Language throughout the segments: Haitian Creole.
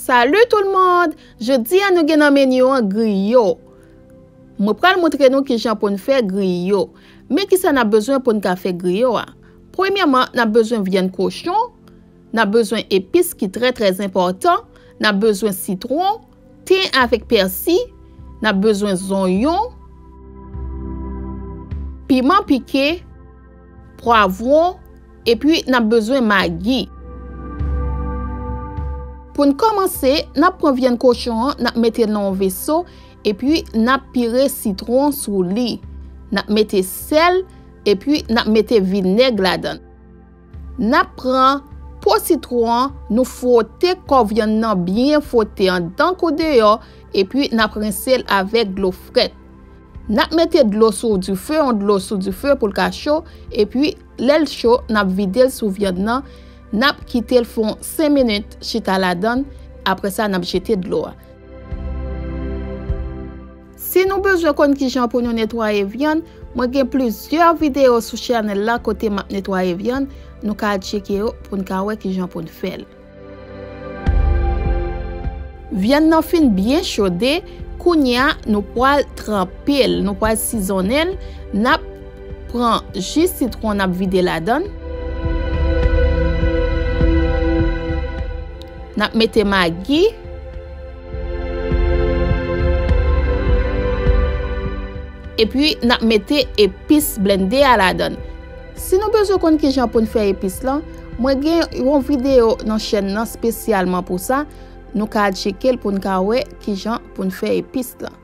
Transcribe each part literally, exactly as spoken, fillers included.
Salut tout le monde! Jodi a nou gen nan meni an griyo. Mwen pral montre nou kijan pou n fè griyo. Men kisa n ap bezwen pou n ka fè griyo a? Premyèman, n ap bezwen vyann kochon, n ap bezwen epis ki trè, trè enpòtan, n ap bezwen sitwon, ten avèk pèsi, n ap bezwen zonyon, piman pike, pwavwon, epi n ap bezwen magi. Pou n kòmanse, n ap pran vyann kochon an, n ap mete l nan yon veso, epi n ap pire sitwon sou li. N ap mete sèl, epi n ap mete vinèg ladan l. N ap pran po sitwon an, nou fwote kò vyann nan byen fwote anndan kou deyò, epi n ap rense l avèk dlo frèt. N ap mete dlo sou dife, yon dlo sou dife pou l ka cho, epi lè l cho, n ap vide l sou vyann nan, n ap kite l fè yon senk minit chita ladan l, apre sa n ap jete dlo a. Si nou bezwen konn kijan pou nou netwaye vyann, mwen gen plizyè videyo sou chanèl la kote m ap netwaye vyann, nou ka al tcheke yo pou n ka wè kijan pou n fè l. Vyann nan fin byen chode, kounye a nou pral tranpe l, nou pral sizonnen l, n ap pran ji sitwon n ap vide ladan l. N ap mete magi. Epi n ap mete epis blende a ladan l. Si nou bezwen konn kijan pou n fè epis lan, mwen gen yon videyo nan chèn nan espesyalman pou sa. Nou ka al tcheke l pou n ka wè kijan pou n fè epis lan.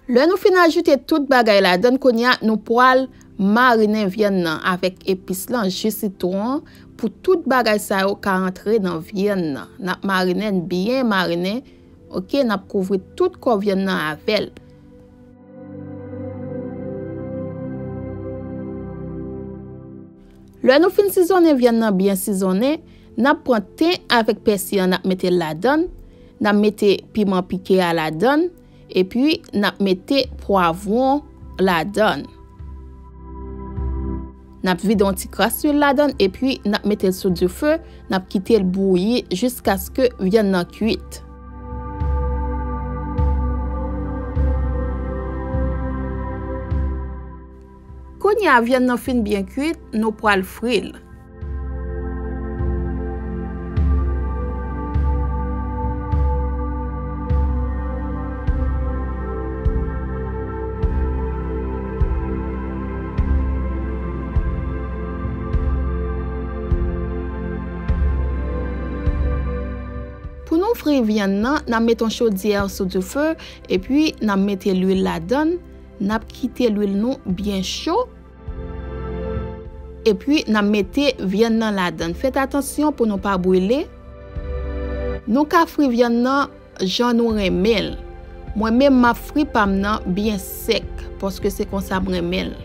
Lè nou fin ajoute tout bagay ladan l, kounye a nou pral marinen vyann nan avèk epis lan, ji sitwon an, pou tout bagay sa yo ka antre nan vyann nan. N ap marinen l byen marinen, oke, n ap kouvri tout kò vyann nan avè l. Lè nou fin sizonnen vyann nan byen sizonnen, n ap pran ten avèk pèsi an, n ap mete l ladan l, n ap mete piman pike a ladan l, epi n ap mete pwavwon ladan l. N ap vide yon ti kras lwil ladan l, epi n ap mete l sou dife, n ap kite l bouyi jiskaske vyann nan kuit. Kounye a vyann nan fin byen kuit, nou pral fri l. Pou nou fri vyann nan, n ap mete yon chodyè sou dife, epi n ap mete lwil ladan l, n ap kite lwil nou byen cho, epi n ap mete vyann nan ladan l. Fèt atansyon pou nou pa brile. Nou ka fri vyann nan jan nou renmen l. Mwen menm, m ap fri pa m nan byen sèk, paske se konsa m renmen l.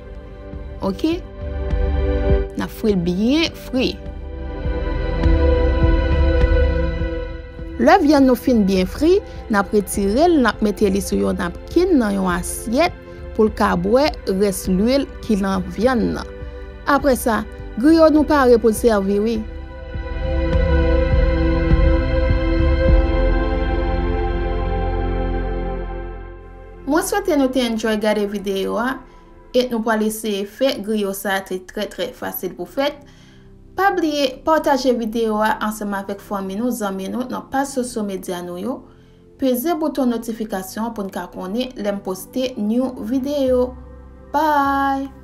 Oke? N ap fri l byen fri. Lè vyann nou fin byen fri, n ap retire l, n ap mete li sou yon napkin nan yon asyèt pou l ka bwè rès lwil ki nan vyann nan. Apre sa, griyo nou pare pou l sèvi wi. Mwen swete nou te enjoy gade videyo a, e nou pral eseye fè griyo sa a te trè trè fasil pou fèt. Pa bliye pataje videyo a ansanm avèk fanmi nou, zanmi nou nan paj sosyo medya nou yo. Peze bouton notifikasyon pou n ka konnen lè m poste new videyo. Bye!